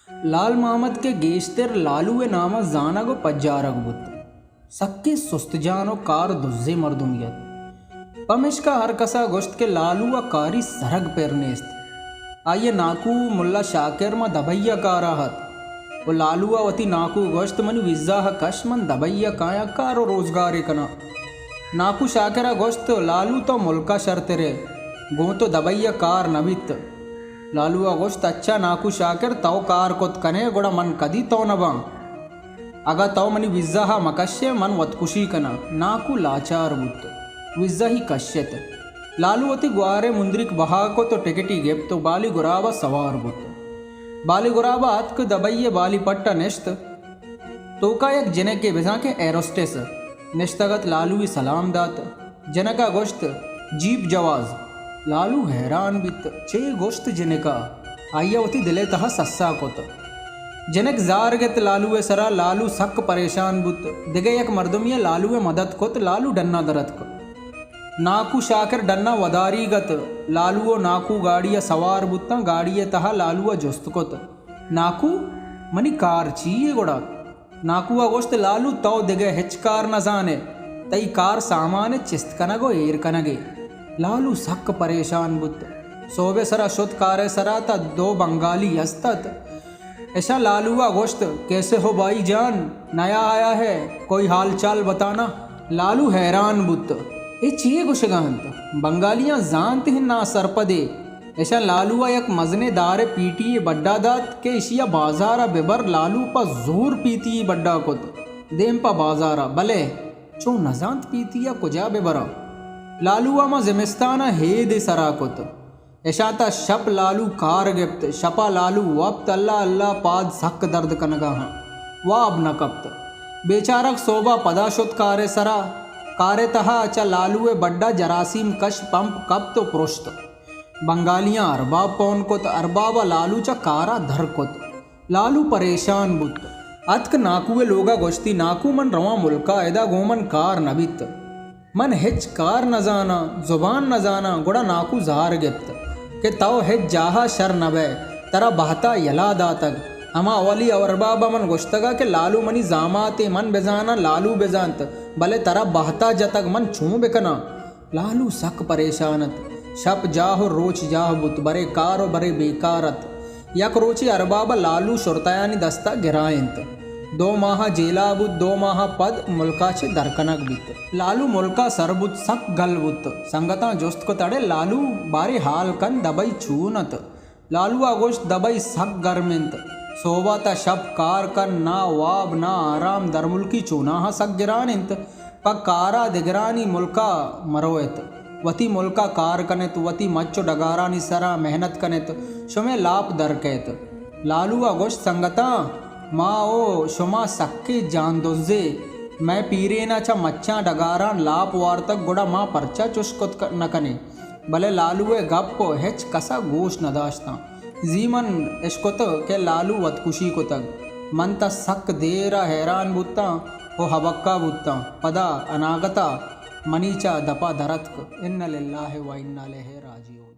لال محمد کہ گیشتر لالو ءِ نام ءَ زانگ ءُ پجارگ بوت، سکیں سست جان ءُ کار دزیں مردمے ات۔ پمیشکا ہر کس ءَ گوشت کہ لالو ءَ کاری سرگ پر نیست۔ آئی ءِ ناکو ملا شاکر ماں دبئی ءَ کار ءَ ات ءُ لالو ءَ وتی ناکو گوشت، منی ویزا ءَ کش، من دبئی ءَ کایاں، کار ءُ روزگارے کناں۔ ناکو شاکر ءَ گوشت، لالو تو ملک ءَ شرتر ئے، گوں تو دبئی ءَ کار نہ بیت۔ لالو ءَ گوشت، اچھا ناکو شاکر، تو کار کت کن ئے، گڑا من کدی تو نہ باں؟ اگاں تو منی ویزا ءَ مہ کش ئے، من وتکشی کناں۔ ناکو لاچار بوت، ویزا ہی کش ات۔ لالو وتی گوار ءِ مندریک بہا کت ءُ ٹکٹی گپت ءُ بالی گراب ءَ سوار بوت۔ بالی گراب ءَ اتک، دبئی ءِ بالی پٹ ءَ نشت۔ توکا یک جنکے، بزاں کہ ایروسٹس، نشتگ ات، لالو ءَ سلام دات۔ جنک ءَ گوشت، جیپ جواز۔ لالو حیران بیت، چے گوشت جنک ءَ؟ آئی ءَ وتی دل ءِ تہا سسا کت۔ جنک زار گپت لالو ءِ سرا، لالو سک پریشان بوت۔ دگہ یک مردمے ءَ لالو ءِ مدد کت، لالو ڈن ءَ در اتک۔ ناکو شاکر ڈن ءَ وداریگ ات۔ لالو ءُ ناکو گاڑی ءَ سوار بوتاں، گاڑی ءِ تہا لالو ءَ جست کت، ناکو، منی کار چی یے گڑا؟ ناکو ءَ گوشت، لالو، تو دگہ ہچ کار نہ زان ئے، تئی کار سامان ءِ چست کنگ ءُ ایر کنگ ءَ۔ لالو سک پریشان بوت۔ سہب ءِ سرا شت کار ءِ سرا، تہ دو بنگالی است ات۔ اشاں لالو ءَ گوشت، کیسے ہو بھائی جان، نیا آیا ہے، کوئی حال چال بتانا؟ لالو حیران بوت، اے چی یے گوشگ ءَ انت؟ بنگالیاں زانت ہی ناسرپدے۔ اشاں لالو ءَ یک مزنیں دار ءِ پیٹی یے بڈا دات کہ اشی ءَ بازار ءَ ببر۔ لالو پہ زور پیتی یے بڈا کت، دیم پہ بازار ءَ۔ بلے چو نزانت پیتی ءَ کجا ببراں۔ لالو ءَ ماں زمستان ءَ ہید ءِ سرا کت۔ اشاں تہ شپ لالو کار گپت۔ شپ ءَ لالو وپت، اللہ اللہ، پاد سک درد کنگ ءَ آں۔ واب نہ کپت۔ بیچارگ سہب ءَ پدا شت کار ءِ سرا۔ کار ءِ تہا چہ لالو ءِ بڈا جراثیم کش پمپ کپت ءُ پرشت۔ بنگالیاں ارباب پون کت، ارباب ءَ لالو چہ کار ءَ در کت۔ لالو پریشان بوت۔ اتک ناکو ءِ لوگ ءَ گوشتی، ناکو، من رواں ملک ءَ، ادا گوں من کار نہ بیت۔ من ہچ کار نہ زاناں، زبان نہ زاناں۔ گڑا ناکو زار گپت کہ تو ہچ جاہ ءَ شر نہ بئے، ترا بہت ءَ یلہ داتگ۔ ہما اولی ارباب ءَ من گوشتگ ءَ کہ لالو منی زاماتے، من بزاناں، لالو بزانت، بلے ترا بہت ءَ جتگ، من چون بکناں؟ لالو سک پریشان ات۔ شپ جاہ ءُ روچ جاہ بوت، برے کار ءُ برے بیکار ات۔ یک روچے ارباب ءَ لالو شرطیانی دست ءَ گرائینت۔ دو ماہ ءَ جیل ءَ بوت، دو ماہ ءَ پد ملک ءَ چہ در کنگ بیت۔ لالو ملک ءَ سر بوت، سک گل بوت۔ سنگتاں جست کت، اڑے لالو، بارے حال کن، دبئی چون ات؟ لالو ءَ گوشت، دبئی سک گرم انت۔ سہب ءَ تاں شپ کار کن، نہ واب نہ آرام، درملکی چوناہا سک گران انت۔ پہ کار ءَ دگرانی ملک ءَ مرو ات، وتی ملک ءَ کار کن ات، وتی مچ ءُ ڈگارانی سرا محنت کن ات، شمئے لاپ در کئیت۔ لالو ءَ گوشت، سنگتاں، ما ءُ شما سکیں جان دزے، مئے پیرین ءَ چہ مچاں ڈگاراں لاپ وارتگ، گڑا ما پرچا چش کت ک-، نہ کنیں؟ بلے لالو ءِ گپ ہچ کس ءَ گوش نہ داشتاں۔ زی من اشکت کہ لالو وتکشی کتگ۔ من تہ سک دیر ءَ حیران بوتاں ءُ ہبکہ بوتاں۔ پدا اناگت ءَ منی چہ دپ ءَ در اتک، انا للہ و انا الیہ راجعون۔